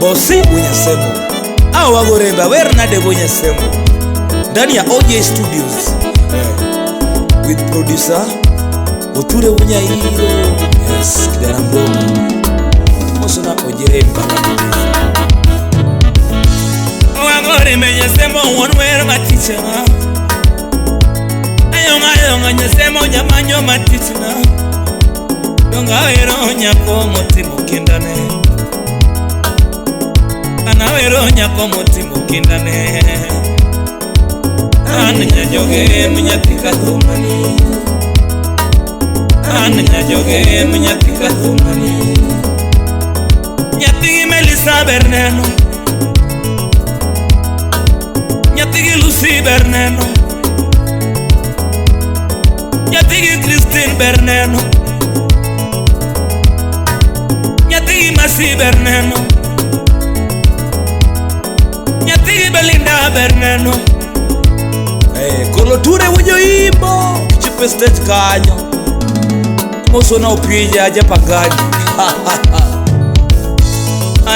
Bosi Bunyasembo au wagoremba Bernard Bunyasembo ndani ya OJ Studios with producer Oture Bunyairo. Yes, kijana mdogo mosona ojeremba wagorembe Nyasembo wonwer matichna ayonga ayonga Nyasembo nyamanyo matichna donga wero nyako motimo kindane anawero nyako motimo kindane an nyajoge nyathi kathumani an nyajoge nyathi kathumani nyathi Melissa Berneno nyathi Lucy Berneno nyathi Christine Berneno nyathi Masi Berneno nyathi Belinda Berneno. Kolo ture wujo imbo kichupe stage kanyo mosona opija aje pangani.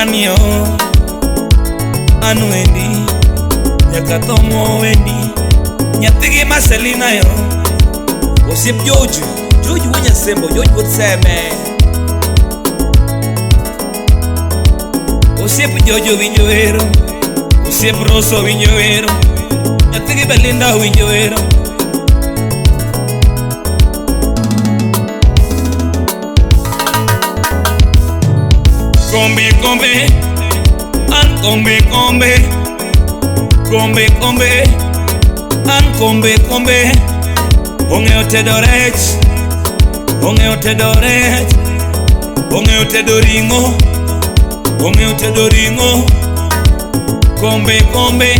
Anio anuendi nyakatomo wendi nyathigi Marcelina yo osiep Joju Joju Bunyasembo Joju Wuotseme osiep Jojo winjo wero osiep Roso winjo wero nyathigi Belinda winjo wero. Kombe kombe an kombe kombe kombe kombe an kombe kombe ong'eyo tedo rech ong'eyo tedo rech ong'eyo tedo ring'o ong'eyo tedo ring'o kombe kombe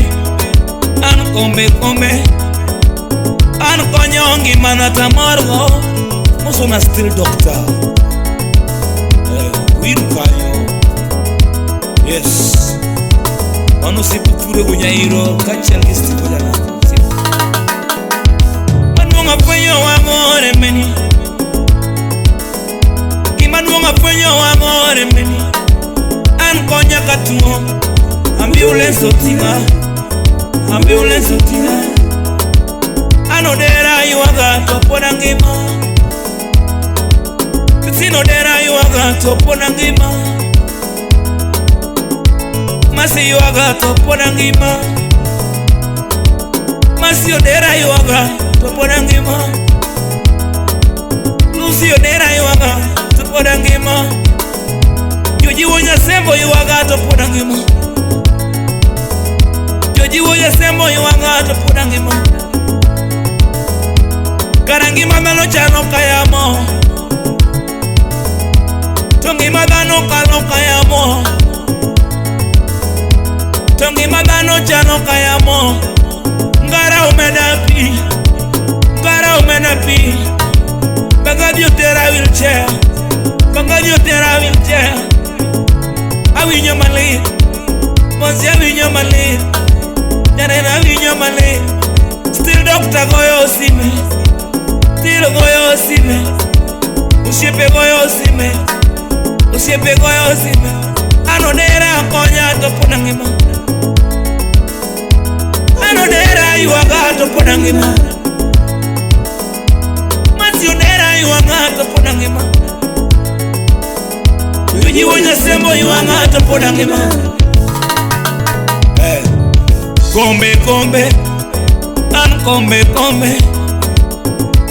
an kombe kombe an konyo ngimana tamorgo mosona still doctor wiru kanyo. Yes, mano osiep Ture Bunyairo kaachiel gi Steve Ojanako. Maduong' afwenyo wang'ore meni gima duong' afwenyo wang'ore meni an konya katuo ambulance oting'a ambulance oting'a an odera ywaga to pod angima Christine odera ywaga to pod angima Masi ywaga to pod angima Masi odera ywaga to pod angima Lucy odera ywaga to pod angima Joji Bunyasembo ywaga to pod angima Joji Bunyasembo ywaga to pod angima Kara ngima dhano chalo ka yamo to ngima dhano kalo ka yamo to ngima dhano chalo ka yamo ngara omeda pi ngara omeda pi bangadhi otera wheelchair bangadhi otera wheelchair awinjo malit Monzi awinjo malit janeno awinjo malit still doctor goyo sime still goyo sime osiepe goyo sime osiepe goyo sime an odera konya to pod angima an odera ywaga to pod angima Masi odera ywaga to pod angima Joji Bunyasembo ywaga to pod angima. Kombe kombe an kombe kombe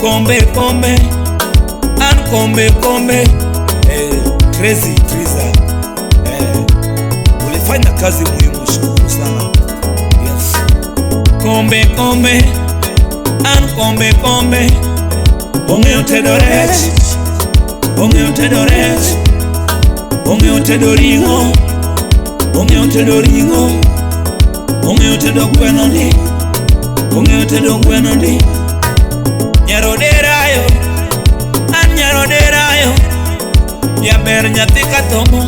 kombe kombe an kombe kombe. Tracy Triza ulifanya kazi muhimu, shukuru sana. Yes. Kombe kombe an kombe kombe ong'eyo tedo rech ong'eyo tedo rech ong'eyo tedo ring'o ong'eyo tedo ring'o ong'eyo tedo gweno ndi ong'eyo tedo gweno ndi nyarodera yo an nyarodera yo jaber nyathi katomo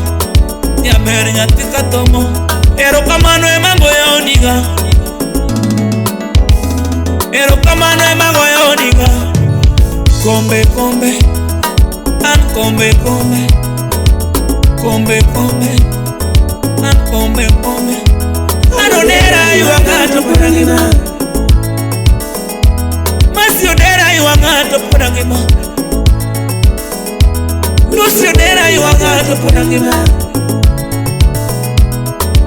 jaber nyathi katomo erokamano ema goyo oniga erokamano ema goyo oniga kombe kombe an kombe kombe Kombe kombe, an kombe kombe. An odera ywaka to pod angima. Masi odera ywaka to pod angima. Lucy odera ywaka to pod angima.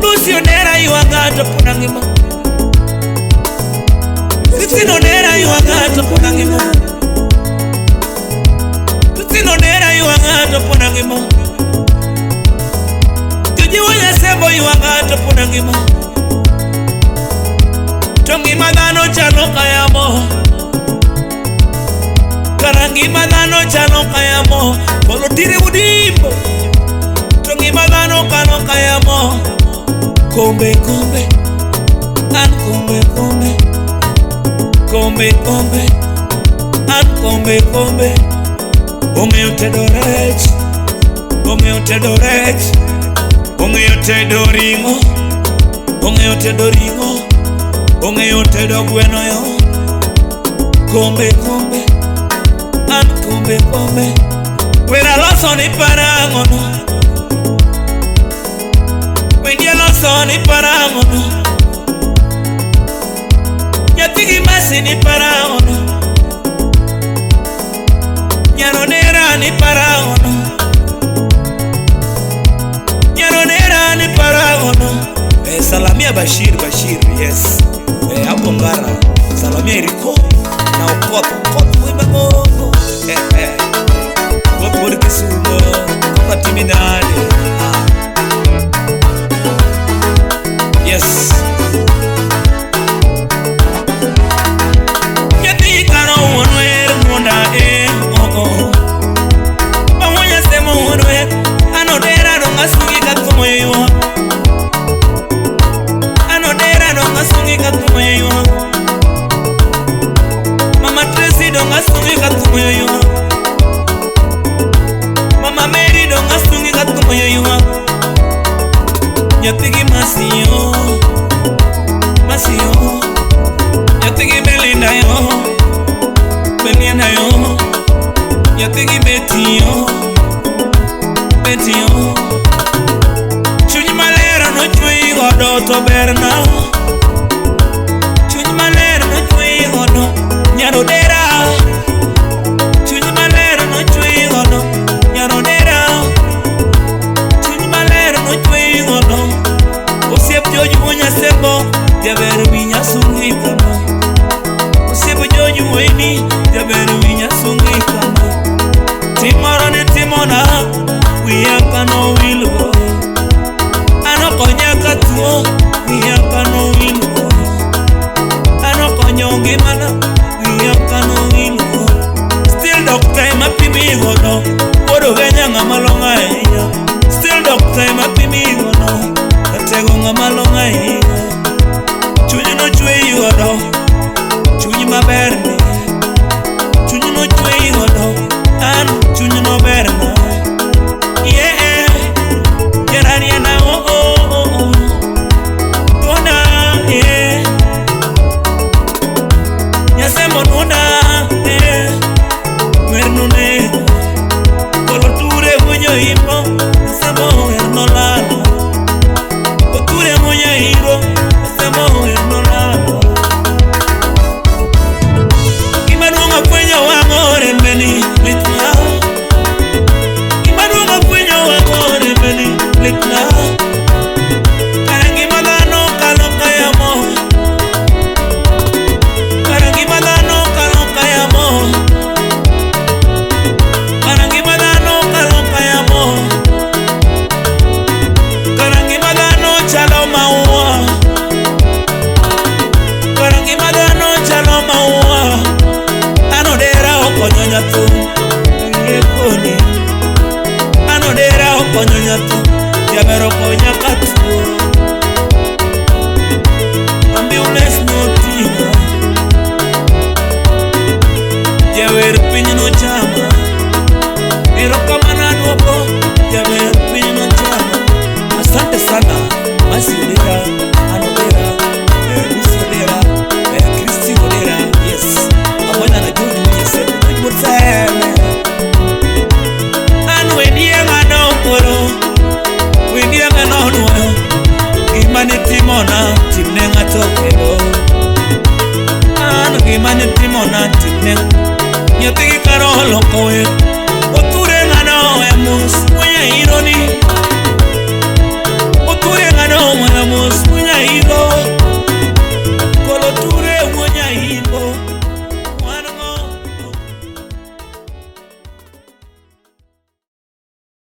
Lucy odera ywaka to pod angima. Christine odera ywaka to pod angima. Christine odera ywaka to pod angima. Jojiwo Nyasembo ywaka to pod angima. To ngima dhano chalo ka yamo. Kara ngima dhano chalo ka yamo. Polo tire udimbo. To ngima dhano kalo ka yamo. Kombe kombe, an kombe kombe. Kombe kombe, an kombe kombe. Ong'eyo tedo rech, ong'eyo tedo rech. Ong'eyo tedo ring'o, ong'eyo tedo ring'o. Ong'eyo tedo gweno yo. Kombe kombe, an kombe kombe. Wera loso ni parang'ono. Wendi aloso ni parang'ono. Nyathi gi Masi ni parang'ono. Nyaronera ni parang'ono. Nyaronera ni parang'ono. Salamia Bashir, Bashir, yes. Hapo Ngara. Salamia Eriko na Okoth. Okoth wimangongo. Okoth wuod Kisumo. Okoth atimi nade. Yes. Nyathi karo wuon wer monda oh oh. Pamoja semo wuon wer. An odera dong' asungi ka thumo ywak. An odera dong' asungi ka thumo ywak. Mama Tracy dong' asungi ka thumo ywak. Mama Mary dong' asungi ka thumo ywak. Nyathi gi Masi yo, Masi yo. Nyathi gi Belinda yo, Belinda yo. Nyathi gi Betty yo, Betty yo. Chuny maler nochweyi godo to berna. Chuny maler nochweyi godo nyarodera. Chuny maler nochweyi godo nyarodera. Chuny maler nochweyi godo. Osiep George Wuonyasembo jaber winj asungi kama. Osiep George wuoyini jaber winj asungi kama. Timoro ni timona wiya kanowilgo. An okonya ka tuo wiya kanowilgo. An okonyo ngimana wiya kanowilgo. Still doctor ema pimi godo. Wuod Ugenya ng'ama long'o ahinya. Still doctor ema pimi godo. Ratego ng'ama long'o ahinya. Chuny nochweyi godo. Chuny maber ni. Chuny nochweyi godo. An chuny noberna. Yeah. Jerani ana oh oh oh oh. Dona yeah. Nyasembo dona yeah. Wer nonego. Kolo ture winyo imbo. Nyasembo wer nolalo. Oture winyo iro. Nyasembo wer nolalo. Gima duong' afwenyo wang'o rembeni litna. Gima duong' afwenyo wang'o rembeni litna. Kara ngima dhano kalo ka yamo. Kara ngima dhano kalo ka yamo. Kara ngima dhano kalo ka yamo. Kara ngima dhano chalo maua. Kara ngima dhano chalo maua. An odera okonyo nyathum riekoni. An odera okonyo nyathum jaber okonya ka tuo. Ambulance noting'a. Jawer piny nochama. Erokamano aduoko jaber piny nochama. Asante sana Masi Odera, An Odera, Lucy Odera, Christine Odera, yes. Pamoja na George Wuonyasembo, George Wuod Seme. An wedie ng'ano koro. Timona timne.